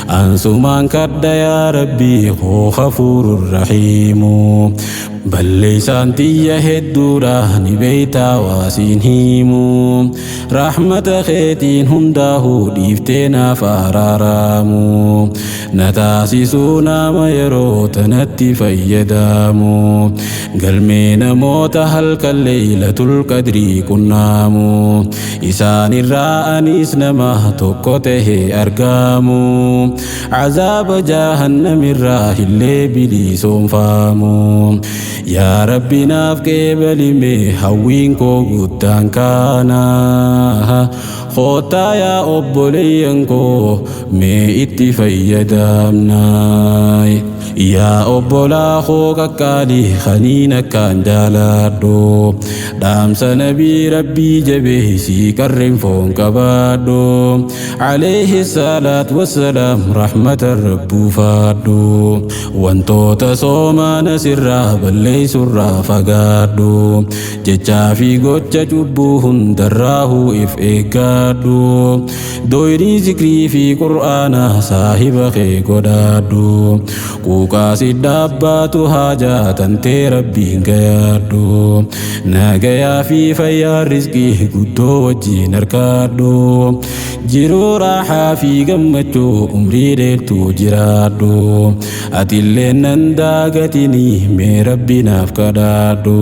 Ansumaan kadha yaa Rabbii koo Ghafuurur Rahiimu. Balleeysaan tiyya hedduudha ni beeytaa waa siin himu. Rahmata keetiin hundaahuu dhiiftee naaf araaraamu. Na taasisuu nama yeroo tanatti fayyadamu. Galmee namoota halkan Leeylatul Qadrii qunnaamu. Isaan irraa anis nama tokko tahee argaamu. Azaaba jahannam irraa illee bilisoomfaamu. Yaa Rabbi naaf qeebali mee hawwiin koo guddaan kaana. Koottaa yaa obboleeyyan koo mee itti fayyadamna. Yaa obbolaa koo qaqqaalii kaniin akkaan jaaladhu. Dhaamsa nabii Rabbii jabeessii qarreen foon qabaadhu. Alayhi salaat wassalaam rahmata rabbuufaadhu. Wantoota soomaana sirraa balleessurraa fagaadhu. Jechaa fi gocha cubbuu hundarraahuu if eeggadhu. Doyrii zikrii fi qur'aana saahiba kee godhaadhu. Quuqaa si dhaabbaatu haajaa tantee Rabbiin gayaadhu. Nagayaa fi fayyaa rizqii guddoo wajjiin arkaadhu. Jiruu raaxaa fi gammachuu umrii dheertuu jiraadhu. Atilleen nan daagatinii mee Rabbi naaf kadhaadhu.